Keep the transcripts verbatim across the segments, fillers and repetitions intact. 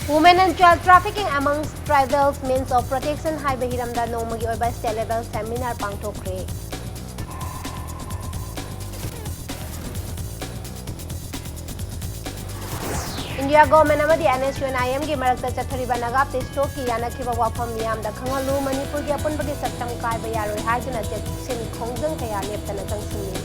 Women and Child Trafficking Amongst Tribals, Means of Protection ꯍꯥꯏꯕ ꯍꯤꯔꯝꯗ ꯅꯣꯡꯃꯒꯤ ꯑꯣꯏꯕ state level seminar ꯄꯥꯡꯊꯣꯛꯈ꯭ꯔꯦ꯫ India Government ꯑꯃꯗꯤ N S U N I M ꯒꯤ ꯃꯔꯛꯇ ꯆꯠꯊꯔꯤꯕ ꯅꯥꯒꯥ peace talk ꯀꯤ ꯌꯥꯅꯈꯤꯕ ꯋꯥꯐꯝ ꯃꯤꯌꯥꯝꯗ ꯈꯪꯍꯜꯂꯨ꯫ ꯃꯅꯤꯄꯨꯔꯒꯤ ꯑꯄꯨꯟꯕꯒꯤ ꯁꯛꯇꯝ ꯀꯥꯏꯕ ꯌꯥꯔꯣꯏ ꯍꯥꯏꯗꯨꯅ ꯆꯦꯛꯁꯤꯟ ꯈꯣꯡꯖꯪ ꯀꯌꯥ ꯂꯦꯞꯇꯅ ꯆꯪꯁꯤꯜꯂꯤ꯫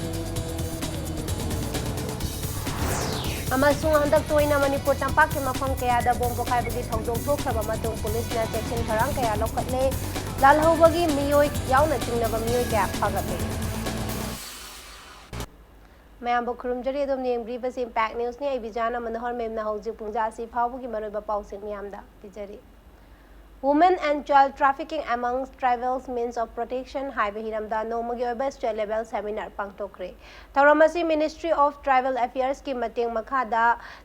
ꯑꯃꯁꯨꯡ ꯍꯟꯗꯛ ꯇꯣꯏꯅ ꯃꯅꯤꯄꯨꯔ ꯇꯝꯄꯥꯛꯀꯤ ꯃꯐꯝ ꯀꯌꯥꯗ bomb ꯄꯣꯈꯥꯏꯕꯒꯤ ꯊꯧꯗꯣꯛ ꯊꯣꯛꯈ꯭ꯔꯕ ꯃꯇꯨꯡ ꯄꯨꯂꯤꯁꯅ ꯆꯦꯛꯁꯤꯟ ꯊꯧꯔꯥꯡ ꯀꯌꯥ ꯂꯧꯈꯠꯂꯦ꯫ ꯂꯥꯜꯍꯧꯕꯒꯤ ꯃꯤꯑꯣꯏ ꯌꯥꯎꯅ ꯆꯤꯡꯅꯕ ꯃꯤꯑꯣꯏ ꯀꯌꯥ ꯐꯥꯒꯠꯂꯦ꯫ ꯃꯌꯥꯝꯕꯨ ꯈꯨꯔꯨꯝꯖꯔꯤ꯫ ꯑꯗꯣꯝꯅ ꯌꯦꯡꯕꯤꯔꯤꯕꯁꯤ Impact News ꯅꯤ꯫ ꯑꯩ ꯕꯤꯖꯥꯅ ꯃꯅꯣꯍꯔ ꯃꯦꯝꯅ ꯍꯧꯖꯤꯛ ꯄꯨꯡꯖꯥ ꯑꯁꯤ ꯐꯥꯎꯕꯒꯤ ꯃꯔꯨꯑꯣꯏꯕ ꯄꯥꯎꯁꯤꯡ ꯃꯌꯥꯝꯗ ꯄꯤꯖꯔꯤ꯫ Women and Child Trafficking Amongst Tribals, Means of Protection ꯍꯥꯏꯕ ꯍꯤꯔꯝꯗ ꯅꯣꯡꯃꯒꯤ ꯑꯣꯏꯕ state level seminar ꯄꯥꯡꯊꯣꯛꯈ꯭ꯔꯦ꯫ ꯊꯧꯔꯝ ꯑꯁꯤ Ministry of Tribal Affairs ꯀꯤ ꯃꯇꯦꯡ ꯃꯈꯥꯗ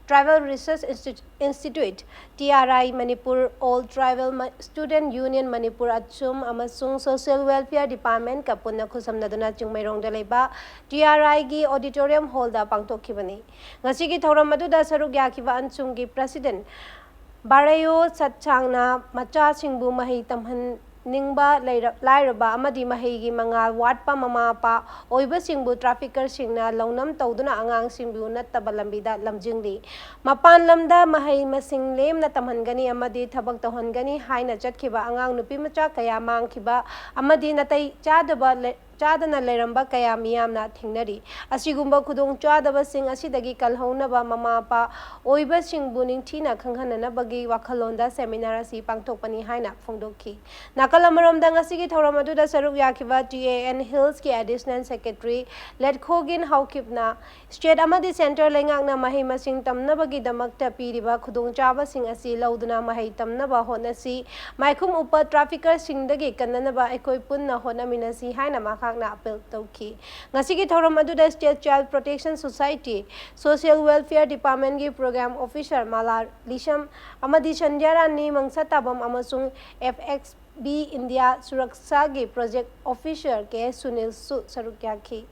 Tribal Research Institu- Institute, T R I Manipur, All Tribal Ma- Student Union Manipur, ꯑꯆꯨꯝ, ꯑꯃꯁꯨꯡ Social Welfare Department ꯀ ꯄꯨꯟꯅ ꯈꯨꯠꯁꯝꯅꯗꯨꯅ ꯆꯤꯡꯃꯩꯔꯣꯡꯗ ꯂꯩꯕ T R I ꯒꯤ auditorium hall ꯗ ꯄꯥꯡꯊꯣꯛꯈꯤꯕꯅꯤ꯫ ꯉꯁꯤꯒꯤ ꯊꯧꯔꯝ ꯑꯗꯨꯗ ꯁꯔꯨꯛ ꯌꯥꯈꯤꯕ ꯑꯟꯁꯨꯝꯒꯤ president ꯕꯥꯔꯌꯣ ꯁꯠꯁꯥꯡꯅ ꯃꯆꯥꯁꯤꯡꯕꯨ ꯃꯍꯩ ꯇꯝꯍꯟꯅꯤꯡꯕ ꯂꯩꯔ- ꯂꯥꯏꯔꯕ ꯑꯃꯗꯤ ꯃꯍꯩꯒꯤ ꯃꯉꯥꯜ ꯋꯥꯠꯄ ꯃꯃꯥ ꯃꯄꯥ ꯑꯣꯏꯕꯁꯤꯡꯕꯨ trafficker ꯁꯤꯡꯅ ꯂꯧꯅꯝ ꯇꯧꯗꯨꯅ ꯑꯉꯥꯡꯁꯤꯡꯕꯨ ꯅꯠꯇꯕ ꯂꯝꯕꯤꯗ ꯂꯝꯖꯤꯡꯂꯤ꯫ ꯃꯄꯥꯟ ꯂꯝꯗ ꯃꯍꯩ ꯃꯁꯤꯡ ꯂꯦꯝꯅ ꯇꯝꯍꯟꯒꯅꯤ ꯑꯃꯗꯤ ꯊꯕꯛ ꯇꯧꯍꯟꯒꯅꯤ ꯍꯥꯏꯅ ꯆꯠꯈꯤꯕ ꯑꯉꯥꯡ ꯅꯨꯄꯤ ꯃꯆꯥ ꯀꯌꯥ ꯃꯥꯡꯈꯤꯕ ꯑꯃꯗꯤ ꯅꯥꯇꯩ ꯆꯥꯗꯕ ꯂꯩ- ꯆꯥꯗꯅ ꯂꯩꯔꯝꯕ ꯀꯌꯥ ꯃꯤꯌꯥꯝꯅ ꯊꯦꯡꯅꯔꯤ꯫ ꯑꯁꯤꯒꯨꯝꯕ ꯈꯨꯗꯣꯡꯆꯥꯗꯕꯁꯤꯡ ꯑꯁꯤꯗꯒꯤ ꯀꯜꯍꯧꯅꯕ ꯃꯃꯥ ꯃꯄꯥ ꯑꯣꯏꯕꯁꯤꯡꯕꯨ ꯅꯤꯡꯊꯤꯅ ꯈꯪꯍꯟꯅꯅꯕꯒꯤ ꯋꯥꯈꯜꯂꯣꯟꯗ seminar ꯑꯁꯤ ꯄꯥꯡꯊꯣꯛꯄꯅꯤ ꯍꯥꯏꯅ ꯐꯣꯡꯗꯣꯛꯈꯤ꯫ ꯅꯥꯀꯜ ꯑꯃꯔꯣꯝꯗ ꯉꯁꯤꯒꯤ ꯊꯧꯔꯝ ꯑꯗꯨꯗ ꯁꯔꯨꯛ ꯌꯥꯈꯤꯕ T A N Hills ꯀꯤ Additional Secretary ꯂꯦꯠꯈꯣꯒꯤꯟ ꯍꯥꯎꯀꯤꯞꯅ state ꯑꯃꯗꯤ centre ꯂꯩꯉꯥꯛꯅ ꯃꯍꯩ ꯃꯁꯤꯡ ꯇꯝꯅꯕꯒꯤꯗꯃꯛꯇ ꯄꯤꯔꯤꯕ ꯈꯨꯗꯣꯡꯆꯥꯕꯁꯤꯡ ꯑꯁꯤ ꯂꯧꯗꯨꯅ ꯃꯍꯩ ꯇꯝꯅꯕ ꯍꯣꯠꯅꯁꯤ, ꯃꯥꯏꯈꯨꯝ ꯎꯞꯄ trafficker ꯁꯤꯡꯗꯒꯤ ꯀꯟꯅꯅꯕ ꯑꯩꯈꯣꯏ ꯄꯨꯟꯅ ꯍꯣꯠꯅꯃꯤꯟꯅꯁꯤ ꯍꯥꯏꯅ ꯃꯍꯥꯛꯅ appeal ꯇꯧꯈꯤ꯫ ꯉꯁꯤꯒꯤ ꯊꯧꯔꯝ ꯑꯗꯨꯗ State Child Protection Society, Social Welfare Department ꯀꯤ Program Officer ꯃꯥꯂꯥ ꯂꯤꯁꯝ ꯑꯃꯗꯤ ꯁꯟꯙ꯭ꯌꯥ ꯔꯥꯅꯤ ꯃꯪꯁꯥꯇꯥꯕꯝ ꯑꯃꯁꯨꯡ F X B India ꯁꯨꯔꯛꯁꯥꯒꯤ Project Officer ꯀꯦ ꯁꯨꯅꯤꯜꯁꯨ ꯁꯔꯨꯛ ꯌꯥꯈꯤ꯫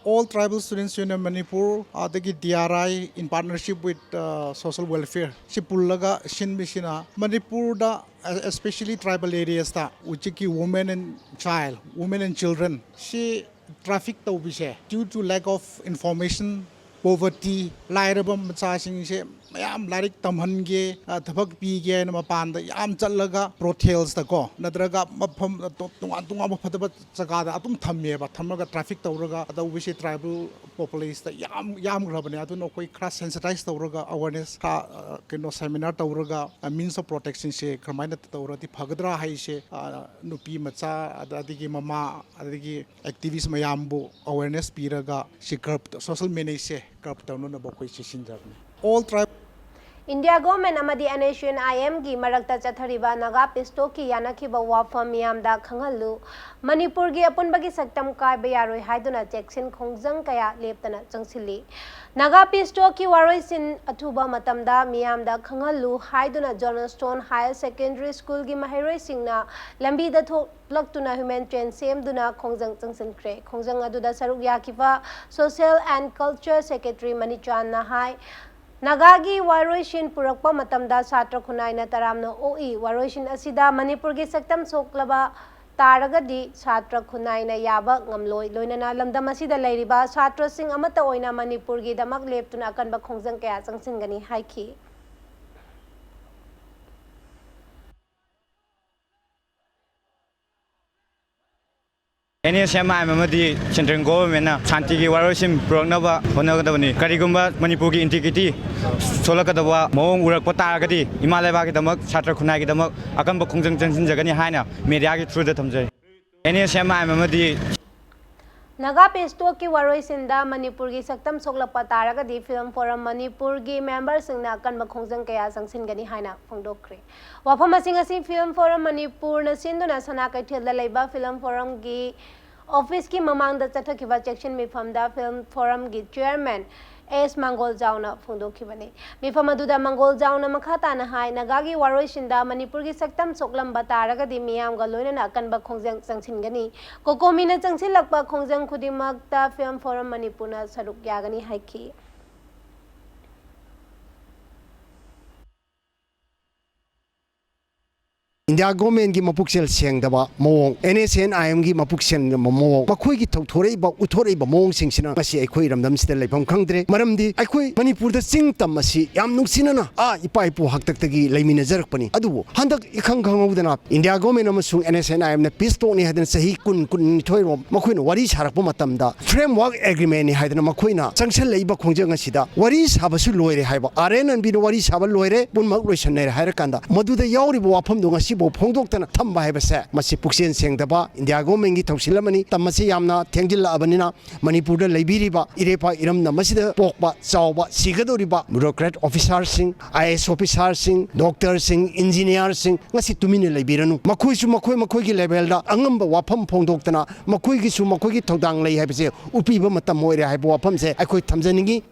All Tribal Students Union Manipur ꯑꯗꯒꯤ D R I in partnership with, uh, Social Welfare ꯁꯤ ꯄꯨꯜꯂꯒ ꯁꯤꯟꯕꯁꯤꯅ ꯃꯅꯤꯄꯨꯔꯗ, especially tribal areasꯇ ꯍꯧꯖꯤꯛꯀꯤ women and child, women and children ꯁꯤ traffic ꯇꯧꯕꯤꯁꯦ due to lack of information, poverty, ꯂꯥꯏꯔꯕ ꯃꯆꯥꯁꯤꯡꯁꯦ ꯃꯌꯥꯝ ꯂꯥꯏꯔꯤꯛ ꯇꯝꯍꯟꯒꯦ, ꯑ, ꯊꯕꯛ ꯄꯤꯒꯦ ꯍꯥꯏꯅ ꯃꯄꯥꯟꯗ ꯌꯥꯝ ꯆꯠꯂꯒ brothelsꯇꯀꯣ, ꯅꯠꯇ꯭ꯔꯒ ꯃꯐꯝ ꯇꯣꯉꯥꯟ ꯇꯣꯉꯥꯟꯕ ꯐꯠꯇꯕ ꯖꯒꯥꯗ ꯑꯗꯨꯝ ꯊꯝꯃꯦꯕ꯫ ꯊꯝꯃꯒ traffic ꯇꯧꯔꯒ ꯇꯧꯕꯁꯦ tribal populaceꯇ ꯌꯥꯝ ꯌꯥꯝꯈ꯭ꯔꯕꯅꯦ꯫ ꯑꯗꯨꯅ ꯑꯩꯈꯣꯏ ꯈꯔ sensitize ꯇꯧꯔꯒ, awareness ꯈꯔ, ꯑ, ꯀꯩꯅꯣ, seminar ꯇꯧꯔꯒ, ꯑ, means of protectionꯁꯦ ꯀꯔꯝꯍꯥꯏꯅ ꯇꯧꯔꯗꯤ ꯐꯒꯗ꯭ꯔꯥ ꯍꯥꯏꯁꯦ, ꯑ, ꯅꯨꯄꯤ ꯃꯆꯥ, ꯑꯗ-, ꯑꯗꯒꯤ ꯃꯃꯥ, ꯑꯗꯒꯤ activist ꯃꯌꯥꯝꯕꯨ awareness ꯄꯤꯔꯒ ꯁꯤ curb, social menaceꯁꯦ curb ꯇꯧꯅꯅꯕ ꯑꯩꯈꯣꯏ ꯆꯦꯁꯤꯟꯖꯕꯅꯤ꯫ All tribe India Government ꯑꯃꯗꯤ N S U N I M ꯒꯤ ꯃꯔꯛꯇ ꯆꯠꯊꯔꯤꯕ ꯅꯥꯒꯥ peace talkꯀꯤ ꯌꯥꯅꯈꯤꯕ ꯋꯥꯐꯝ ꯃꯤꯌꯥꯝꯗ ꯈꯪꯍꯜꯂꯨ꯫ ꯃꯅꯤꯄꯨꯔꯒꯤ ꯑꯄꯨꯟꯕꯒꯤ ꯁꯛꯇꯝ ꯀꯥꯏꯕ ꯌꯥꯔꯣꯏ ꯍꯥꯏꯗꯨꯅ ꯆꯦꯛꯁꯤꯟ ꯈꯣꯡꯖꯪ ꯀꯌꯥ ꯂꯦꯞꯇꯅ ꯆꯪꯁꯤꯜꯂꯤ꯫ ꯅꯥꯒꯥ peace talkꯀꯤ ꯋꯥꯔꯣꯏꯁꯤꯟ ꯑꯊꯨꯕ ꯃꯇꯝꯗ ꯃꯤꯌꯥꯝꯗ ꯈꯪꯍꯜꯂꯨ ꯍꯥꯏꯗꯨꯅ Johnstone Higher Secondary Schoolꯒꯤ ꯃꯍꯩꯔꯣꯏꯁꯤꯡꯅ ꯂꯝꯕꯤꯗ ꯊꯣꯛꯂꯛꯇꯨꯅ human chain ꯁꯦꯝꯗꯨꯅ ꯈꯣꯡꯖꯪ ꯆꯪꯁꯤꯟꯈ꯭ꯔꯦ꯫ ꯈꯣꯡꯖꯪ ꯑꯗꯨꯗ ꯁꯔꯨꯛ ꯌꯥꯈꯤꯕ Social and Culture Secretary ꯃꯅꯤꯆꯥꯟꯅ ꯍꯥꯏ, ꯅꯥꯒꯥꯒꯤ ꯋꯥꯔꯣꯏꯁꯤꯟ ꯄꯨꯔꯛꯄ ꯃꯇꯝꯗ ꯁꯥꯇ꯭ꯔ ꯈꯨꯟꯅꯥꯏꯅ ꯇꯔꯥꯝꯅ ꯑꯣꯛꯏ꯫ ꯋꯥꯔꯣꯏꯁꯤꯟ ꯑꯁꯤꯗ ꯃꯅꯤꯄꯨꯔꯒꯤ ꯁꯛꯇꯝ ꯁꯣꯛꯂꯕ ꯇꯥꯔꯒꯗꯤ ꯁꯥꯇ꯭ꯔ ꯈꯨꯟꯅꯥꯏꯅ ꯌꯥꯕ ꯉꯝꯂꯣꯏ꯫ ꯂꯣꯏꯅꯅ ꯂꯝꯗꯝ ꯑꯁꯤꯗ ꯂꯩꯔꯤꯕ ꯁꯥꯇ꯭ꯔꯁꯤꯡ ꯑꯃꯠꯇ ꯑꯣꯏꯅ ꯃꯅꯤꯄꯨꯔꯒꯤꯗꯃꯛ ꯂꯦꯞꯇꯨꯅ ꯑꯀꯟꯕ ꯈꯣꯡꯖꯪ ꯀꯌꯥ ꯆꯪꯁꯤꯟꯒꯅꯤ ꯍꯥꯏꯈꯤ꯫ N S M I M ꯑꯃꯗꯤ central governmentꯅ ꯁꯥꯟꯇꯤꯒꯤ ꯋꯥꯔꯣꯏꯁꯤꯟ ꯄꯨꯔꯛꯅꯕ ꯍꯣꯠꯅꯒꯗꯕꯅꯤ꯫ ꯀꯔꯤꯒꯨꯝꯕ ꯃꯅꯤꯄꯨꯔꯒꯤ integrity ꯁꯣꯛꯂꯛꯀꯗꯕ ꯃꯑꯣꯡ ꯎꯔꯛꯄ ꯇꯥꯔꯒꯗꯤ ꯏꯃꯥ ꯂꯩꯕꯥꯛꯀꯤꯗꯃꯛ, ꯁꯥꯇ꯭ꯔ ꯈꯨꯟꯅꯥꯏꯒꯤꯗꯃꯛ ꯑꯀꯟꯕ ꯈꯣꯡꯖꯪ ꯆꯪꯁꯤꯟꯖꯒꯅꯤ ꯍꯥꯏꯅ mediaꯒꯤ throughꯗ ꯊꯝꯖꯔꯤ꯫ N S M I M ꯑꯃꯗꯤ ꯅꯥꯒꯥ peace talkꯀꯤ ꯋꯥꯔꯣꯏꯁꯤꯟꯗ ꯃꯅꯤꯄꯨꯔꯒꯤ ꯁꯛꯇꯝ ꯁꯣꯛꯂꯛꯄ ꯇꯥꯔꯒꯗꯤ Film Forum ꯃꯅꯤꯄꯨꯔꯒꯤ memberꯁꯤꯡꯅ ꯑꯀꯟꯕ ꯈꯣꯡꯖꯪ ꯀꯌꯥ ꯆꯪꯁꯤꯟꯒꯅꯤ ꯍꯥꯏꯅ ꯐꯣꯡꯗꯣꯛꯈ꯭ꯔꯦ꯫ ꯋꯥꯐꯝ ꯑꯁꯤꯡ ꯑꯁꯤ Film Forum ꯃꯅꯤꯄꯨꯔꯅ ꯁꯤꯟꯗꯨꯅ ꯁꯅꯥ ꯀꯩꯊꯦꯜꯗ ꯂꯩꯕ Film Forumꯒꯤ officeꯀꯤ ꯃꯃꯥꯡꯗ ꯆꯠꯊꯈꯤꯕ ꯆꯦꯛꯁꯤꯟ ꯃꯤꯐꯝꯗ Film Forumꯒꯤ chairman ꯑꯦꯁ ꯃꯪꯒꯣꯜꯖꯥꯎꯅ ꯐꯣꯡꯗꯣꯛꯈꯤꯕꯅꯤ꯫ ꯃꯤꯐꯝ ꯑꯗꯨꯗ ꯃꯪꯒꯣꯜꯖꯥꯎꯅ ꯃꯈꯥ ꯇꯥꯅ ꯍꯥꯏ, ꯅꯥꯒꯥꯒꯤ ꯋꯥꯔꯣꯏꯁꯤꯟꯗ ꯃꯅꯤꯄꯨꯔꯒꯤ ꯁꯛꯇꯝ ꯁꯣꯛꯂꯝꯕ ꯇꯥꯔꯒꯗꯤ ꯃꯤꯌꯥꯝꯒ ꯂꯣꯏꯅꯅ ꯑꯀꯟꯕ ꯈꯣꯡꯖꯪ ꯆꯪꯁꯤꯟꯒꯅꯤ꯫ ꯀꯣꯀꯣꯃꯤꯅ ꯆꯪꯁꯤꯜꯂꯛꯄ ꯈꯣꯡꯖꯪ ꯈꯨꯗꯤꯡꯃꯛꯇ Film Forum ꯃꯅꯤꯄꯨꯔꯅ ꯁꯔꯨꯛ ꯌꯥꯒꯅꯤ ꯍꯥꯏꯈꯤ꯫ ꯏꯟꯗꯤꯌꯥ ꯒꯣꯔꯃꯦꯟꯒꯤ ꯃꯄꯨꯛꯆꯦꯜ ꯁꯦꯡꯗꯕ ꯃꯑꯣꯡ, ꯑꯦꯟ ꯑꯦꯁ ꯑꯦꯟ ꯑꯥꯏ ꯑꯦꯝꯒꯤ ꯃꯄꯨꯛꯆꯦꯜ ꯁꯦꯡꯗꯕ ꯃꯑꯣꯡ, ꯃꯈꯣꯏꯒꯤ ꯊꯧꯊꯣꯔꯛꯏꯕ, ꯎꯠꯊꯣꯔꯛꯏꯕ ꯃꯑꯣꯡꯁꯤꯡꯁꯤꯅ ꯉꯁꯤ ꯑꯩꯈꯣꯏ ꯏꯔꯝꯗꯝꯁꯤꯗ ꯂꯩꯐꯝ ꯈꯪꯗ꯭ꯔꯦ꯫ ꯃꯔꯝꯗꯤ ꯑꯩꯈꯣꯏ ꯃꯅꯤꯄꯨꯔꯗ ꯆꯤꯡ ꯇꯝ ꯑꯁꯤ ꯌꯥꯝ ꯅꯨꯡꯁꯤꯅꯅ ꯑꯥ ꯏꯄꯥ ꯏꯄꯨ ꯍꯥꯛꯇꯛꯇꯒꯤ ꯂꯩꯃꯤꯟꯅꯖꯔꯛꯄꯅꯤ꯫ ꯑꯗꯨꯕꯨ ꯍꯟꯗꯛ ꯏꯈꯪ ꯈꯪꯍꯧꯗꯅ ꯏꯟꯗꯤꯌꯥ ꯒꯣꯔꯃꯦꯟ ꯑꯃꯁꯨꯡ ꯑꯦꯟ ꯑꯦꯁ ꯑꯦꯟ ꯑꯥꯏ ꯑꯦꯝꯅ ꯄꯤꯁ ꯇꯣꯛꯅꯤ ꯍꯥꯏꯗꯅ ꯆꯍꯤ ꯀꯨꯟ, ꯀꯨꯟꯅꯤꯊꯣꯏ ꯔꯣꯝ ꯃꯈꯣꯏꯅ ꯋꯥꯔꯤ ꯁꯥꯔꯛꯄ ꯃꯇꯝꯗ, ꯐ꯭ꯔꯦꯝꯋꯥꯔꯛ ꯑꯦꯒ꯭ꯔꯤꯃꯦꯟꯅꯤ ꯍꯥꯏꯗꯅ ꯃꯈꯣꯏꯅ ꯆꯪꯁꯤꯜꯂꯛꯏꯕ ꯈꯣꯡꯖꯪ ꯑꯁꯤꯗ ꯋꯥꯔꯤ ꯁꯥꯕꯁꯨ ꯂꯣꯏꯔꯦ ꯍꯥꯏꯕ, ꯑꯥꯔ ꯑꯦꯟ ꯑꯦꯟ ꯕꯤꯅ ꯋꯥꯔꯤ ꯁꯥꯕ ꯂꯣꯏꯔꯦ, ꯄꯨꯝꯅꯃꯛ ꯂꯣꯏꯁꯟꯅꯔꯦ ꯍꯥꯏꯔꯀꯥꯟꯗ, ꯃꯗꯨꯗ ꯌꯥꯎꯔꯤꯕ ꯋꯥꯐꯝꯗꯣ ꯉꯁꯤꯐꯥꯎ ꯐꯣꯡꯗꯣꯛꯇꯅ ꯊꯝꯕ ꯍꯥꯏꯕꯁꯦ, ꯃꯁꯤ ꯄꯨꯛꯆꯦꯜ ꯁꯦꯡꯗꯕ ꯏꯟꯗꯤꯌꯥ ꯒꯣꯔꯃꯦꯟꯒꯤ ꯊꯧꯁꯤꯜ ꯑꯃꯅꯤ꯫ ꯇꯝ ꯑꯁꯤ ꯌꯥꯝꯅ ꯊꯦꯡꯖꯤꯜꯂꯛꯑꯕꯅꯤꯅ, ꯃꯅꯤꯄꯨꯔꯗ ꯂꯩꯕꯤꯔꯤꯕ ꯏꯔꯩꯄꯥꯛ ꯏꯔꯝꯗꯝ ꯑꯁꯤꯗ ꯄꯣꯛꯄ ꯆꯥꯎꯕ ꯁꯤꯒꯗꯧꯔꯤꯕ ꯕ꯭ꯌꯨꯔꯣꯀ꯭ꯔꯦꯠ ꯑꯣꯐꯤꯁꯥꯔꯁꯤꯡ, ꯑꯥꯏ ꯑꯦꯁ ꯑꯣꯐꯤꯁꯥꯔꯁꯤꯡ, ꯗꯣꯛꯇꯔꯁꯤꯡ, ꯏꯟꯖꯤꯅꯤꯌꯥꯔꯁꯤꯡ ꯉꯁꯤ ꯇꯨꯃꯤꯟꯅ ꯂꯩꯕꯤꯔꯅꯨ꯫ ꯃꯈꯣꯏꯁꯨ ꯃꯈꯣꯏ ꯃꯈꯣꯏꯒꯤ ꯂꯦꯚꯦꯜꯗ ꯑꯉꯝꯕ ꯋꯥꯐꯝ ꯐꯣꯡꯗꯣꯛꯇꯅ ꯃꯈꯣꯏꯒꯤꯁꯨ ꯃꯈꯣꯏꯒꯤ ꯊꯧꯗꯥꯡ ꯂꯩ ꯍꯥꯏꯕꯁꯦ ꯎꯠꯄꯤꯕ ꯃꯇꯝ ꯑꯣꯏꯔꯦ ꯍꯥꯏꯕ ꯋꯥꯐꯝꯁꯦ ꯑꯩꯈꯣꯏ ꯊꯝꯖꯅꯤꯡꯉꯤ꯫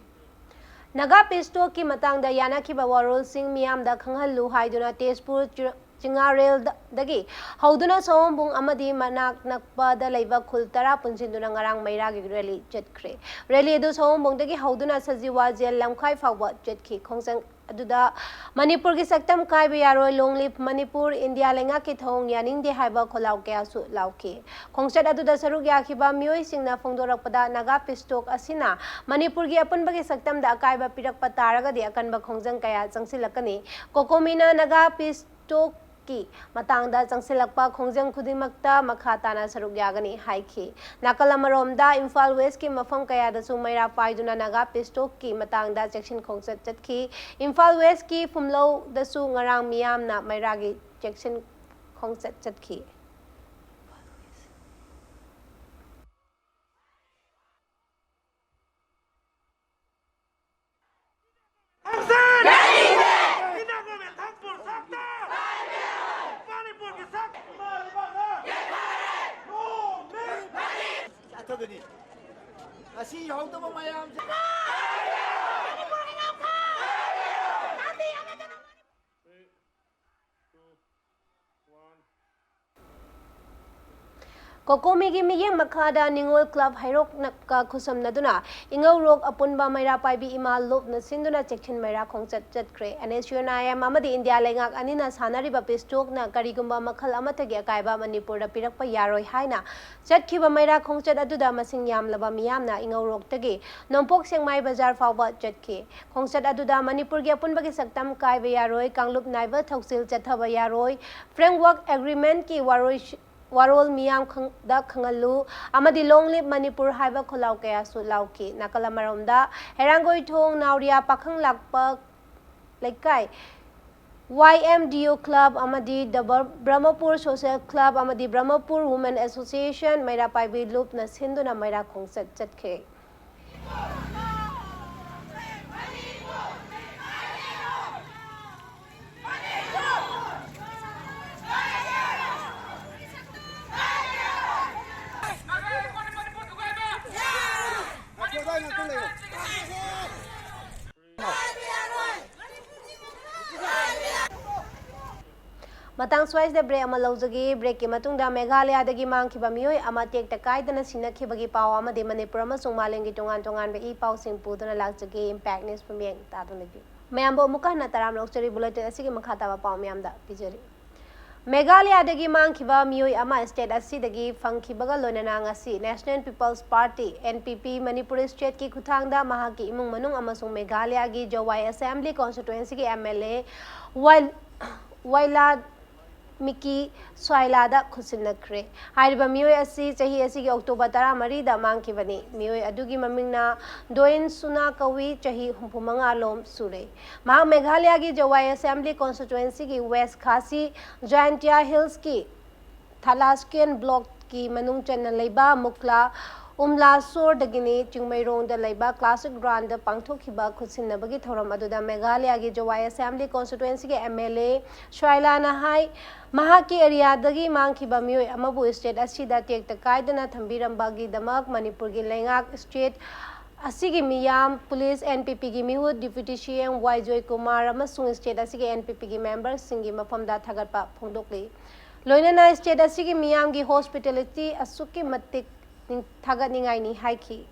ꯅꯥꯒꯥ ꯄꯤꯁ ꯇꯣꯛꯀꯤ ꯃꯇꯥꯡꯗ ꯌꯥꯅꯈꯤꯕ ꯋꯥꯔꯣꯜꯁꯤꯡ ꯃꯤꯌꯥꯝꯗ ꯈꯪꯍꯜꯂꯨ ꯍꯥꯏꯗꯨꯅ ꯇꯦꯖꯄꯨꯔ ꯆꯤ-, ꯆꯤꯉꯥꯔꯦꯜꯗꯒꯤ ꯍꯧꯗꯨꯅ ꯁꯑꯣꯝꯕꯨꯡ ꯑꯃꯗꯤ ꯃꯅꯥꯛ ꯅꯛꯄꯗ ꯂꯩꯕ ꯈꯨꯜ ꯇꯔꯥ ꯄꯨꯟꯁꯤꯟꯗꯨꯅ ꯉꯔꯥꯡ ꯃꯩꯔꯥꯒꯤ ꯔꯦꯂꯤ ꯆꯠꯈ꯭ꯔꯦ꯫ ꯔꯦꯂꯤ ꯑꯗꯨ ꯁꯑꯣꯝꯕꯨꯡꯗꯒꯤ ꯍꯧꯗꯨꯅ ꯁꯖꯤꯋꯥ ꯖꯦꯜ ꯂꯝꯈꯥꯏ ꯐꯥꯎꯕ ꯆꯠꯈꯤ꯫ ꯈꯣꯡꯖꯪ ꯑꯗꯨꯗ ꯃꯅꯤꯄꯨꯔꯒꯤ ꯁꯛꯇꯝ ꯀꯥꯏꯕ ꯌꯥꯔꯣꯏ, Long Live Manipur, ꯏꯟꯗꯤꯌꯥ ꯂꯩꯉꯥꯛꯀꯤ ꯊꯧꯑꯣꯡ ꯌꯥꯅꯤꯡꯗꯦ ꯍꯥꯏꯕ ꯈꯣꯜꯂꯥꯎ ꯀꯌꯥꯁꯨ ꯂꯥꯎꯈꯤ꯫ ꯈꯣꯡꯆꯠ ꯑꯗꯨꯗ ꯁꯔꯨꯛ ꯌꯥꯈꯤꯕ ꯃꯤꯑꯣꯏꯁꯤꯡꯅ ꯐꯣꯡꯗꯣꯔꯛꯄꯗ, ꯅꯥꯒꯥ ꯄꯤꯁ ꯇꯣꯛ ꯑꯁꯤꯅ ꯃꯅꯤꯄꯨꯔꯒꯤ ꯑꯄꯨꯟꯕꯒꯤ ꯁꯛꯇꯝꯗ ꯑꯀꯥꯏꯕ ꯄꯤꯔꯛꯄ ꯇꯥꯔꯒꯗꯤ ꯑꯀꯟꯕ ꯈꯣꯡꯖꯪ ꯀꯌꯥ ꯆꯪꯁꯤꯜꯂꯛꯀꯅꯤ꯫ ꯀꯣꯀꯣꯃꯤꯅ ꯅꯥꯒꯥ ꯄꯤꯁ ꯇꯣꯛꯀꯤ ꯃꯇꯥꯡꯗ ꯆꯪꯁꯤꯜꯂꯛꯄ ꯈꯣꯡꯖꯪ ꯈꯨꯗꯤꯡꯃꯛꯇ ꯃꯈꯥ ꯇꯥꯅ ꯁꯔꯨꯛ ꯌꯥꯒꯅꯤ ꯍꯥꯏꯈꯤ꯫ ꯅꯥꯀꯜ ꯑꯃꯔꯣꯝꯗ, ꯏꯝꯐꯥꯜ ꯋꯦꯁꯀꯤ ꯃꯐꯝ ꯀꯌꯥꯗꯁꯨ ꯃꯩꯔꯥ ꯄꯥꯏꯗꯨꯅ ꯅꯥꯒꯥ ꯄꯤꯁ ꯇꯣꯛꯀꯤ ꯃꯇꯥꯡꯗ ꯆꯦꯛꯁꯤꯟ ꯈꯣꯡꯆꯠ ꯆꯠꯈꯤ꯫ ꯏꯝꯐꯥꯜ ꯋꯦꯁꯀꯤ ꯐꯨꯝꯂꯧꯗꯁꯨ ꯉꯔꯥꯡ ꯃꯤꯌꯥꯝꯅ ꯃꯩꯔꯥꯒꯤ ꯆꯦꯛꯁꯤꯟ ꯈꯣꯡꯆꯠ ꯆꯠꯈꯤ꯫ ꯑꯁꯤ ꯌꯥꯎꯗꯕ ꯃꯌꯥꯝꯁꯦ ꯀꯣꯀꯣꯃꯤꯒꯤ ꯃꯤꯠꯌꯦꯡ ꯃꯈꯥꯗ ꯅꯤꯉꯣꯜ ꯀ꯭ꯂꯕ ꯍꯩꯔꯣꯛꯅꯀ ꯈꯨꯠꯁꯝꯅꯗꯨꯅ ꯏꯉꯧꯔꯣꯛ ꯑꯄꯨꯟꯕ ꯃꯩꯔꯥ ꯄꯥꯏꯕꯤ ꯏꯃꯥ ꯂꯨꯞꯅ ꯁꯤꯟꯗꯨꯅ ꯆꯦꯛꯁꯤꯟ ꯃꯩꯔꯥ ꯈꯣꯡꯆꯠ ꯆꯠꯈ꯭ꯔꯦ꯫ NSUNIM ꯑꯃꯗꯤ ꯏꯟꯗꯤꯌꯥ ꯂꯩꯉꯥꯛ ꯑꯅꯤꯅ ꯁꯥꯟꯅꯔꯤꯕ peace talkꯅ ꯀꯔꯤꯒꯨꯝꯕ ꯃꯈꯜ ꯑꯃꯠꯇꯒꯤ ꯑꯀꯥꯏꯕ ꯃꯅꯤꯄꯨꯔꯗ ꯄꯤꯔꯛꯄ ꯌꯥꯔꯣꯏ ꯍꯥꯏꯅ ꯆꯠꯈꯤꯕ ꯃꯩꯔꯥ ꯈꯣꯡꯆꯠ ꯑꯗꯨꯗ ꯃꯁꯤꯡ ꯌꯥꯝꯂꯕ ꯃꯤꯌꯥꯝꯅ ꯏꯉꯧꯔꯣꯛꯇꯒꯤ ꯅꯣꯡꯄꯣꯛ ꯁꯦꯛꯃꯥꯏ ꯕꯖꯥꯔ ꯐꯥꯎꯕ ꯆꯠꯈꯤ꯫ ꯈꯣꯡꯆꯠ ꯑꯗꯨꯗ ꯃꯅꯤꯄꯨꯔꯒꯤ ꯑꯄꯨꯟꯕꯒꯤ ꯁꯛꯇꯝ ꯀꯥꯏꯕ ꯌꯥꯔꯣꯏ, ꯀꯥꯡꯂꯨꯞ ꯅꯥꯏꯕ ꯊꯧꯁꯤꯜ ꯆꯠꯊꯕ ꯌꯥꯔꯣꯏ, framework agreementꯀꯤ ꯋꯥꯔꯣꯏ ꯋꯥꯔꯣꯜ ꯃꯤꯌꯥꯝꯗ ꯈꯪꯍꯜꯂꯨ ꯑꯃꯗꯤ Long Live Manipur ꯍꯥꯏꯕ ꯈꯣꯜꯂꯥꯎ ꯀꯌꯥꯁꯨ ꯂꯥꯎꯈꯤ꯫ ꯅꯥꯀꯜ ꯑꯃꯔꯣꯝꯗ ꯍꯩꯔꯥꯡꯒꯣꯏꯊꯣꯡ ꯅꯥꯎꯔꯤꯌꯥ ꯄꯥꯈꯪ ꯂꯥꯛꯄ ꯂꯩꯀꯥꯏ YMDO club ꯑꯃꯗꯤ The Br- Brahmapur Social Club ꯑꯃꯗꯤ Brahmapur Women Association ꯃꯩꯔꯥ ꯄꯥꯏꯕꯤ ꯂꯨꯞꯅ ꯁꯤꯟꯗꯨꯅ ꯃꯩꯔꯥ ꯈꯣꯡꯆꯠ ꯆꯠꯈꯤ꯫ ꯃꯇꯥꯡ ꯁ꯭ꯋꯥꯏꯁꯤꯗ break ꯑꯃ ꯂꯧꯖꯒꯦ꯫ Breakꯀꯤ ꯃꯇꯨꯡꯗ ꯃꯦꯘꯥꯂꯌꯥꯗꯒꯤ ꯃꯥꯡꯈꯤꯕ ꯃꯤꯑꯣꯏ ꯑꯃ ꯇꯦꯛꯇ ꯀꯥꯏꯗꯅ ꯁꯤꯅꯈꯤꯕꯒꯤ ꯄꯥꯎ ꯑꯃꯗꯤ ꯃꯅꯤꯄꯨꯔ ꯑꯃꯁꯨꯡ ꯃꯥꯂꯦꯝꯒꯤ ꯇꯣꯉꯥꯟ ꯇꯣꯉꯥꯟꯕ ꯏ ꯄꯥꯎꯁꯤꯡ ꯄꯨꯗꯨꯅ ꯂꯥꯛꯆꯒꯦ꯫ Impact News ꯄꯨꯝꯌꯦꯡ ꯇꯥꯗꯨꯅ ꯂꯩꯕꯤꯌꯨ꯫ ꯃꯌꯥꯝꯕꯨ ꯑꯃꯨꯛꯀ ꯍꯟꯅ ꯇꯔꯥꯝꯅ ꯑꯣꯛꯆꯔꯤ꯫ Bulletin ꯑꯁꯤꯒꯤ ꯃꯈꯥ ꯇꯥꯕ ꯄꯥꯎ ꯃꯌꯥꯝꯗ ꯄꯤꯖꯔꯤ꯫ ꯃꯦꯘꯥꯂꯌꯥꯗꯒꯤ ꯃꯥꯡꯈꯤꯕ ꯃꯤꯑꯣꯏ ꯑꯃ state ꯑꯁꯤꯗꯒꯤ ꯐꯪꯈꯤꯕꯒ ꯂꯣꯏꯅꯅ ꯉꯁꯤ National People's Party, NPP, Manipuri stateꯀꯤ ꯈꯨꯠꯊꯥꯡꯗ ꯃꯍꯥꯛꯀꯤ ꯏꯃꯨꯡ ꯃꯅꯨꯡ ꯑꯃꯁꯨꯡ ꯃꯦꯘꯥꯂꯌꯥꯒꯤ ꯖꯋꯥꯏ Assembly Constituencyꯒꯤ MLA ꯋꯥꯏ-, ꯋꯥꯏꯂꯥ ꯃꯤꯀꯤ ꯁ꯭ꯋꯥꯏꯂꯥꯗ ꯈꯨꯠꯁꯤꯟꯅꯈ꯭ꯔꯦ꯫ ꯍꯥꯏꯔꯤꯕ ꯃꯤꯑꯣꯏ ꯑꯁꯤ ꯆꯍꯤ ꯑꯁꯤꯒꯤ October ꯇꯔꯥꯃꯔꯤꯗ ꯃꯥꯡꯈꯤꯕꯅꯤ꯫ ꯃꯤꯑꯣꯏ ꯑꯗꯨꯒꯤ ꯃꯃꯤꯡꯅ ꯗꯣꯏꯟ ꯁꯨꯅꯥ ꯀꯧꯏ, ꯆꯍꯤ ꯍꯨꯝꯐꯨ ꯃꯉꯥ ꯂꯣꯝ ꯁꯨꯔꯦ꯫ ꯃꯍꯥꯛ ꯃꯦꯘꯥꯂꯌꯥꯒꯤ ꯖꯋꯥꯏ Assembly Constituencyꯒꯤ West Khasi Jaintia Hillsꯀꯤ ꯊꯥꯂꯥꯁꯀꯦꯟ blockꯀꯤ ꯃꯅꯨꯡ ꯆꯟꯅ ꯂꯩꯕ ꯃꯨꯛꯂꯥ ꯎꯝꯂꯥꯁꯣꯔꯗꯒꯤꯅꯤ꯫ ꯆꯤꯡꯃꯩꯔꯣꯡꯗ ꯂꯩꯕ classic groundꯗ ꯄꯥꯡꯊꯣꯛꯈꯤꯕ ꯈꯨꯠꯁꯤꯟꯅꯕꯒꯤ ꯊꯧꯔꯝ ꯑꯗꯨꯗ ꯃꯦꯘꯥꯂꯌꯥꯒꯤ ꯖꯋꯥꯏ Assembly Constituencyꯒꯤ MLA ꯁ꯭ꯋꯥꯏꯂꯥꯅ ꯍꯥꯏ, ꯃꯍꯥꯛꯀꯤ areaꯗꯒꯤ ꯃꯥꯡꯈꯤꯕ ꯃꯤꯑꯣꯏ ꯑꯃꯕꯨ state ꯑꯁꯤꯗ ꯇꯦꯛꯇ ꯀꯥꯏꯗꯅ ꯊꯝꯕꯤꯔꯝꯕꯒꯤꯗꯃꯛ ꯃꯅꯤꯄꯨꯔꯒꯤ ꯂꯩꯉꯥꯛ, state ꯑꯁꯤꯒꯤ ꯃꯤꯌꯥꯝ, police, NPPꯒꯤ ꯃꯤꯍꯨꯠ, Deputy CM ꯋꯥꯏ ꯖꯣꯏꯀꯨꯃꯥꯔ ꯑꯃꯁꯨꯡ state ꯑꯁꯤꯒꯤ NPPꯒꯤ memberꯁꯤꯡꯒꯤ ꯃꯐꯝꯗ ꯊꯥꯒꯠꯄ ꯐꯣꯡꯗꯣꯛꯂꯤ꯫ ꯂꯣꯏꯅꯅ state ꯑꯁꯤꯒꯤ ꯃꯤꯌꯥꯝꯒꯤ hospitality ꯑꯁꯨꯛꯀꯤ ꯃꯇꯤꯛ ꯅꯤꯡ-, ꯊꯥꯒꯠꯅꯤꯡꯉꯥꯏꯅꯤ ꯍꯥꯏꯈꯤ꯫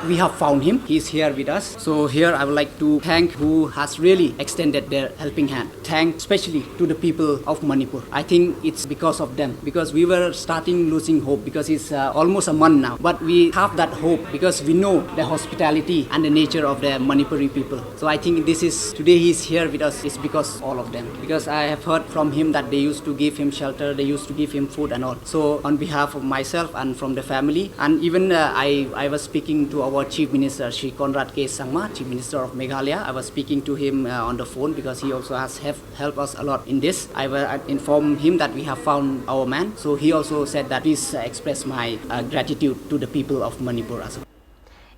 We have found him. He's here with us. So here I would like to thank who has really extended their helping hand. Thank specially to the people of Manipur. I think it's because of them, because we were starting losing hope, because it's uh, almost a month now. But we have that hope because we know the hospitality and the nature of the Manipuri people. So I think this is, today he's here with us is because all of them. Because I have heard from him that they used to give him shelter, they used to give him food and all. So on behalf of myself and from the family, and even uh, I, I was speaking to our Chief Minister, Shri Conrad K Sangma, Chief Minister of Meghalaya. I was speaking to him uh, on the phone because he also has have helped us a lot in this. I will inform him that we have found our man. So he also said that please uh, express my uh, gratitude to the people of Manipur as well.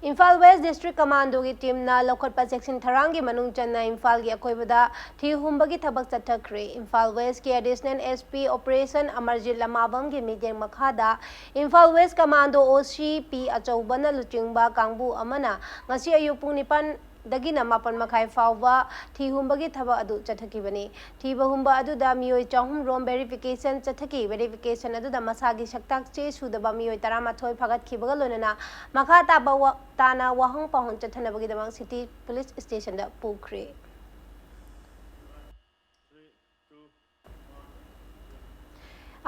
Imphal West District Commandoꯒꯤ teamꯅ ꯂꯧꯈꯠꯄ ꯆꯦꯛꯁꯤꯟ ꯊꯧꯔꯥꯡꯒꯤ ꯃꯅꯨꯡ ꯆꯟꯅ ꯏꯝꯐꯥꯜꯒꯤ ꯑꯀꯣꯏꯕꯗ ꯊꯤꯍꯨꯝꯕꯒꯤ ꯊꯕꯛ ꯆꯠꯊꯈ꯭ꯔꯦ꯫ Imphal Westꯀꯤ Additional SP Operation Amarjeet ꯂꯃꯥꯕꯝꯒꯤ ꯃꯤꯠꯌꯦꯡ ꯃꯈꯥꯗ Imphal West Commando OC P ꯑꯆꯧꯕꯅ ꯂꯨꯆꯤꯡꯕ ꯀꯥꯡꯕꯨ ꯑꯃꯅ ꯉꯁꯤ ꯑꯌꯨꯛ ꯄꯨꯡ ꯅꯤꯄꯥꯟ ꯗꯒꯤꯅ ꯃꯥꯄꯟ ꯃꯈꯥꯏ ꯐꯥꯎꯕ ꯊꯤꯍꯨꯝꯕꯒꯤ ꯊꯕꯛ ꯑꯗꯨ ꯆꯠꯊꯈꯤꯕꯅꯤ꯫ ꯊꯤꯕ ꯍꯨꯝꯕ ꯑꯗꯨꯗ ꯃꯤꯑꯣꯏ ꯆꯍꯨꯝ ꯔꯣꯝ verification ꯆꯠꯊꯈꯤ꯫ Verification ꯑꯗꯨꯗ ꯃꯁꯥꯒꯤ ꯁꯛꯇꯥꯛ ꯆꯦ ꯁꯨꯗꯕ ꯃꯤꯑꯣꯏ ꯇꯔꯥꯃꯥꯊꯣꯏ ꯐꯥꯒꯠꯈꯤꯕꯒ ꯂꯣꯏꯅꯅ ꯃꯈꯥ ꯇꯥꯕ ꯋꯥ-, ꯇꯥꯅ ꯋꯥꯍꯪ ꯄꯥꯎꯍꯪ ꯆꯠꯊꯅꯕꯒꯤꯗꯃꯛ City Police Stationꯗ ꯄꯨꯈ꯭ꯔꯦ꯫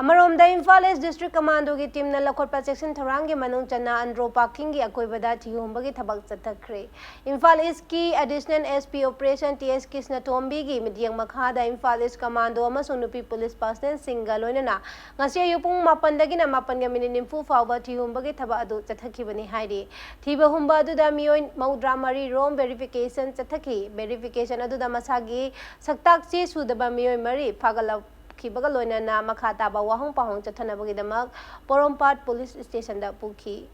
ꯑꯃꯔꯣꯝꯗ ꯏꯝꯐꯥꯜ East District Commandoꯒꯤ teamꯅ ꯂꯧꯈꯠꯄ ꯆꯦꯛꯁꯤꯟ ꯊꯧꯔꯥꯡꯒꯤ ꯃꯅꯨꯡ ꯆꯟꯅ ꯑꯟꯗ꯭ꯔꯣ parkingꯒꯤ ꯑꯀꯣꯏꯕꯗ ꯊꯤꯍꯨꯝꯕꯒꯤ ꯊꯕꯛ ꯆꯠꯊꯈ꯭ꯔꯦ꯫ Imphal Eastꯀꯤ Additional SP Operation T S ꯀ꯭ꯔꯤꯁꯅꯇꯣꯝꯕꯤꯒꯤ ꯃꯤꯠꯌꯦꯡ ꯃꯈꯥꯗ ꯏꯝꯐꯥꯜ East Commando ꯑꯃꯁꯨꯡ ꯅꯨꯄꯤ police personnelꯁꯤꯡꯒ ꯂꯣꯏꯅꯅ ꯉꯁꯤ ꯑꯌꯨꯛ ꯄꯨꯡ ꯃꯥꯄꯟꯗꯒꯤꯅ ꯃꯥꯄꯟꯒ minute ꯅꯤꯐꯨ ꯐꯥꯎꯕ ꯊꯤꯍꯨꯝꯕꯒꯤ ꯊꯕꯛ ꯑꯗꯨ ꯆꯠꯊꯈꯤꯕꯅꯤ ꯍꯥꯏꯔꯤ꯫ ꯊꯤꯕ ꯍꯨꯝꯕ ꯑꯗꯨꯗ ꯃꯤꯑꯣꯏ ꯃꯧꯗ꯭ꯔꯥ ꯃꯔꯤ ꯔꯣꯝ verification ꯆꯠꯊꯈꯤ꯫ Verification ꯑꯗꯨꯗ ꯃꯁꯥꯒꯤ ꯁꯛꯇꯥꯛ ꯆꯦ ꯁꯨꯗꯕ ꯃꯤꯑꯣꯏ ꯃꯔꯤ ꯐꯥꯒꯠꯂꯛꯈꯤꯕꯒ ꯂꯣꯏꯅꯅ ꯃꯈꯥ ꯇꯥꯕ ꯋꯥꯍꯪ ꯄꯥꯎꯍꯪ ꯆꯠꯊꯅꯕꯒꯤꯗꯃꯛ ꯄꯣꯔꯣꯝꯄꯥꯠ police stationꯗ ꯄꯨꯈꯤ꯫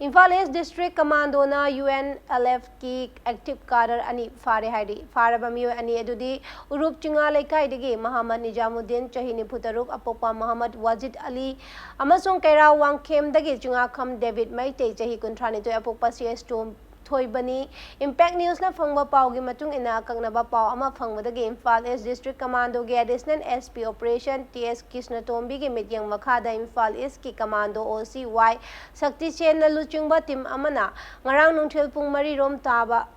ꯏꯝꯐꯥꯜ ꯏꯁ ꯗꯤꯁꯇ꯭ꯔꯤꯛ ꯀꯃꯥꯟꯗꯣꯅ ꯌꯨ ꯑꯦꯟ ꯑꯦꯜ ꯑꯦꯐꯀꯤ ꯑꯦꯛꯇꯤꯚ ꯀꯥꯗꯔ ꯑꯅꯤ ꯐꯥꯔꯦ ꯍꯥꯏꯔꯤ꯫ ꯐꯥꯔꯕ ꯃꯤꯑꯣꯏ ꯑꯅꯤ ꯑꯗꯨꯗꯤ ꯎꯔꯨꯞ ꯆꯤꯡꯉꯥ ꯂꯩꯀꯥꯏꯗꯒꯤ ꯃꯍꯥꯃꯠ ꯅꯤꯖꯥꯃꯨꯗꯤꯟ, ꯆꯍꯤ ꯅꯤꯐꯨ ꯇꯔꯨꯛ, ꯑꯄꯣꯛꯄ ꯃꯍꯥꯃꯠ ꯋꯥꯖꯤꯗ ꯑꯂꯤ, ꯑꯃꯁꯨꯡ ꯀꯩꯔꯥꯎ ꯋꯥꯡꯈꯦꯝꯗꯒꯤ ꯆꯤꯡꯉꯥꯈꯝ ꯗꯦꯕꯤꯗ ꯃꯩꯇꯩ, ꯆꯍꯤ ꯀꯨꯟꯊ꯭ꯔꯥꯅꯤꯊꯣꯏ, ꯑꯄꯣꯛꯄ ꯁꯤ ꯑꯦꯁ ꯇꯣꯝ ꯊꯣꯏꯕꯅꯤ꯫ ꯏꯝꯄꯦꯛ ꯅ꯭ꯌꯨꯁꯅ ꯐꯪꯕ ꯄꯥꯎꯒꯤ ꯃꯇꯨꯡ ꯏꯟꯅ, ꯑꯀꯛꯅꯕ ꯄꯥꯎ ꯑꯃ ꯐꯪꯕꯗꯒꯤ ꯏꯝꯐꯥꯜ ꯏꯁ ꯗꯤꯁꯇ꯭ꯔꯤꯛ ꯀꯃꯥꯟꯗꯣꯒꯤ additional S P operations T S ꯀ꯭ꯔꯤꯁꯅꯇꯣꯝꯕꯤꯒꯤ ꯃꯤꯠꯌꯦꯡ ꯃꯈꯥꯗ ꯏꯝꯐꯥꯜ ꯏꯁꯀꯤ ꯀꯃꯥꯟꯗꯣ ꯑꯣ ꯁꯤ ꯋꯥꯏ ꯁꯛꯇꯤ ꯁꯦꯟꯅ ꯂꯨꯆꯤꯡꯕ ꯇꯤꯝ ꯑꯃꯅ ꯉꯔꯥꯡ ꯅꯨꯡꯊꯤꯜ ꯄꯨꯡ ꯃꯔꯤ ꯔꯣꯝ ꯇꯥꯕ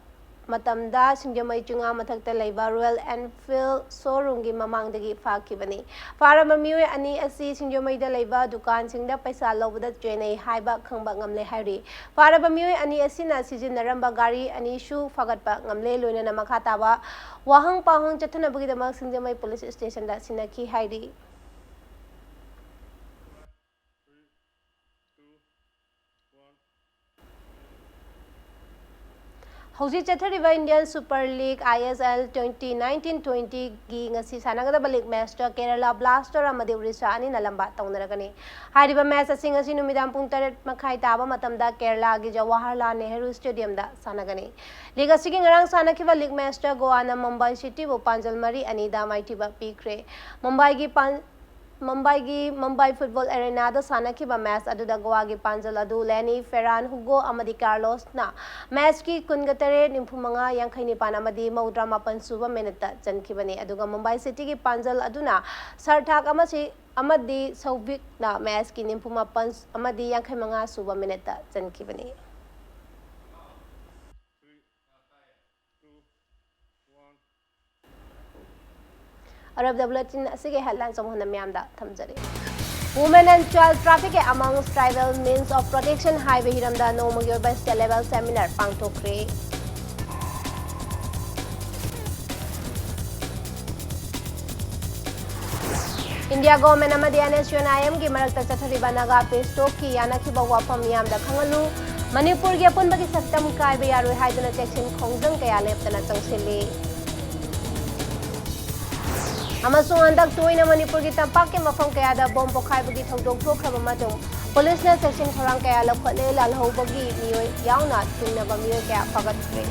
ꯃꯇꯝꯗ ꯁꯤꯡꯖꯃꯩ ꯆꯤꯡꯉꯥ ꯃꯊꯛꯇ ꯂꯩꯕ ꯔꯣꯌꯦꯜ ꯑꯦꯟꯐꯤꯜꯗ ꯁꯣꯔꯨꯝꯒꯤ ꯃꯃꯥꯡꯗꯒꯤ ꯐꯥꯈꯤꯕꯅꯤ꯫ ꯐꯥꯔꯕ ꯃꯤꯑꯣꯏ ꯑꯅꯤ ꯑꯁꯤ ꯁꯤꯡꯖꯃꯩꯗ ꯂꯩꯕ ꯗꯨꯀꯥꯟꯁꯤꯡꯗ ꯄꯩꯁꯥ ꯂꯧꯕꯗ ꯆꯦꯟꯅꯩ ꯍꯥꯏꯕ ꯈꯪꯕ ꯉꯝꯂꯦ ꯍꯥꯏꯔꯤ꯫ ꯐꯥꯔꯕ ꯃꯤꯑꯣꯏ ꯑꯅꯤ ꯑꯁꯤꯅ ꯁꯤꯖꯤꯟꯅꯔꯝꯕ ꯒꯥꯔꯤ ꯑꯅꯤꯁꯨ ꯐꯥꯒꯠꯄ ꯉꯝꯂꯦ꯫ ꯂꯣꯏꯅꯅ ꯃꯈꯥ ꯇꯥꯕ ꯋꯥꯍꯪ ꯄꯥꯎꯍꯪ ꯆꯠꯊꯅꯕꯒꯤꯗꯃꯛ ꯁꯤꯡꯖꯃꯩ ꯄꯨꯂꯤꯁ ꯁ꯭ꯇꯦꯁꯟꯗ ꯁꯤꯟꯅꯈꯤ ꯍꯥꯏꯔꯤ꯫ ꯍꯧꯖꯤꯛ ꯆꯠꯊꯔꯤꯕ ꯏꯟꯗꯤꯌꯟ ꯁꯨꯄꯔ ꯂꯤꯒ, ꯑꯥꯏ ꯑꯦꯁ ꯑꯦꯜ, ꯇ꯭ꯋꯦꯟꯇꯤ ꯅꯥꯏꯟꯇꯤꯟ ꯇ꯭ꯋꯦꯟꯇꯤꯒꯤ ꯉꯁꯤ ꯁꯥꯟꯅꯒꯗꯕ ꯂꯤꯒ ꯃꯦꯆꯇ ꯀꯦꯔꯂꯥ ꯕ꯭ꯂꯥꯁꯇꯔ ꯑꯃꯗꯤ ꯎꯔꯤꯁꯥ ꯑꯅꯤꯅ ꯂꯝꯕꯥ ꯇꯧꯅꯔꯒꯅꯤ꯫ ꯍꯥꯏꯔꯤꯕ ꯃꯦꯆ ꯑꯁꯤ ꯉꯁꯤ ꯅꯨꯃꯤꯗꯥꯡ ꯄꯨꯡ ꯇꯔꯦꯠ ꯃꯈꯥꯏ ꯇꯥꯕ ꯃꯇꯝꯗ ꯀꯦꯔꯂꯥꯒꯤ ꯖꯋꯥꯍꯔꯂꯥꯜ ꯅꯦꯍꯔꯨ ꯁ꯭ꯇꯦꯗꯤꯌꯝꯗ ꯁꯥꯟꯅꯒꯅꯤ꯫ ꯂꯤꯒ ꯑꯁꯤꯒꯤ ꯉꯔꯥꯡ ꯁꯥꯟꯅꯈꯤꯕ ꯂꯤꯒ ꯃꯦꯆꯇ ꯒꯣꯋꯥꯅ ꯃꯨꯝꯕꯥꯏ ꯁꯤꯇꯤꯕꯨ ꯄꯥꯟꯖꯜ ꯃꯔꯤ ꯑꯅꯤꯗ ꯃꯥꯏꯊꯤꯕ ꯄꯤꯈ꯭ꯔꯦ꯫ ꯃꯨꯝꯕꯥꯏꯒꯤ ꯄꯥꯟ-, ꯃꯨꯝꯕꯥꯏꯒꯤ ꯃꯨꯝꯕꯥꯏ ꯐꯨꯠꯕꯣꯜ ꯑꯦꯔꯦꯅꯥꯗ ꯁꯥꯟꯅꯈꯤꯕ ꯃꯦꯆ ꯑꯗꯨꯗ ꯒꯣꯋꯥꯒꯤ ꯄꯥꯟꯖꯜ ꯑꯗꯨ ꯂꯦꯅꯤ, ꯐꯦꯔꯥꯟ ꯍꯨꯒꯣ ꯑꯃꯗꯤ ꯀꯥꯔꯂꯣꯁꯅ ꯃꯦꯆꯀꯤ ꯀꯨꯟꯒ ꯇꯔꯦꯠ, ꯅꯤꯐꯨ ꯃꯉꯥ, ꯌꯥꯡꯈꯩ ꯅꯤꯄꯥꯟ ꯑꯃꯗꯤ ꯃꯧꯗ꯭ꯔꯥ ꯃꯥꯄꯟ ꯁꯨꯕ ꯃꯤꯅꯠꯇ ꯆꯟꯈꯤꯕꯅꯤ꯫ ꯑꯗꯨꯒ ꯃꯨꯝꯕꯥꯏ ꯁꯤꯇꯤꯒꯤ ꯄꯥꯟꯖꯜ ꯑꯗꯨꯅ ꯁꯔꯊꯥꯛ ꯑꯃꯁꯤ, ꯑꯃꯗꯤ ꯁꯧꯚꯤꯛꯅ ꯃꯦꯆꯀꯤ ꯅꯤꯐꯨ ꯃꯥꯄꯟ ꯑꯃꯗꯤ ꯌꯥꯡꯈꯩ ꯃꯉꯥ ꯁꯨꯕ ꯃꯤꯅꯠꯇ ꯆꯟꯈꯤꯕꯅꯤ꯫ ꯑꯔꯣꯏꯕꯗ ꯕꯨꯂꯦꯇꯤꯟ ꯑꯁꯤꯒꯤ ꯍꯦꯗꯂꯥꯏꯟꯁ ꯑꯃꯨꯛ ꯍꯟꯅ ꯃꯤꯌꯥꯝꯗ ꯊꯝꯖꯔꯤ꯫ Women and Child Trafficking Amongst Tribal Means of Protection ꯍꯥꯏꯕ ꯍꯤꯔꯝꯗ ꯅꯣꯡꯃꯒꯤ ꯑꯣꯏꯕ ꯁ꯭ꯇꯦꯠ ꯂꯦꯚꯦꯜ ꯁꯦꯃꯤꯅꯥꯔ ꯄꯥꯡꯊꯣꯛꯈ꯭ꯔꯦ꯫ ꯏꯟꯗꯤꯌꯥ ꯒꯣꯚꯔꯟꯃꯦꯟꯠ ꯑꯃꯗꯤ N S U N I ꯑꯦꯝꯒꯤ ꯃꯔꯛꯇ ꯆꯠꯊꯔꯤꯕ ꯅꯥꯒꯥ ꯄꯤꯁ ꯇꯣꯛꯀꯤ ꯌꯥꯅꯈꯤꯕ ꯋꯥꯐꯝ ꯃꯤꯌꯥꯝꯗ ꯈꯪꯍꯜꯂꯨ꯫ ꯃꯅꯤꯄꯨꯔꯒꯤ ꯑꯄꯨꯟꯕꯒꯤ ꯁꯛꯇꯝ ꯀꯥꯏꯕ ꯌꯥꯔꯣꯏ ꯍꯥꯏꯗꯨꯅ ꯆꯦꯛꯁꯤꯟ ꯈꯣꯡꯖꯪ ꯀꯌꯥ ꯂꯦꯞꯇꯅ ꯆꯪꯁꯤꯜꯂꯤ꯫ ꯑꯃꯁꯨꯡ ꯍꯟꯗꯛ ꯇꯣꯏꯅ ꯃꯅꯤꯄꯨꯔꯒꯤ ꯇꯝꯄꯥꯛꯀꯤ ꯃꯐꯝ ꯀꯌꯥꯗ ꯕꯣꯝ ꯄꯣꯈꯥꯏꯕꯒꯤ ꯊꯧꯗꯣꯛ ꯊꯣꯛꯈ꯭ꯔꯕ ꯃꯇꯨꯡ ꯄꯨꯂꯤꯁꯅ ꯆꯦꯛꯁꯤꯟ ꯊꯧꯔꯥꯡ ꯀꯌꯥ ꯂꯧꯈꯠꯂꯦ꯫ ꯂꯥꯜꯍꯧꯕꯒꯤ ꯃꯤꯑꯣꯏ ꯌꯥꯎꯅ ꯆꯤꯡꯅꯕ ꯃꯤꯑꯣꯏ ꯀꯌꯥ ꯐꯥꯒꯠꯈ꯭ꯔꯦ꯫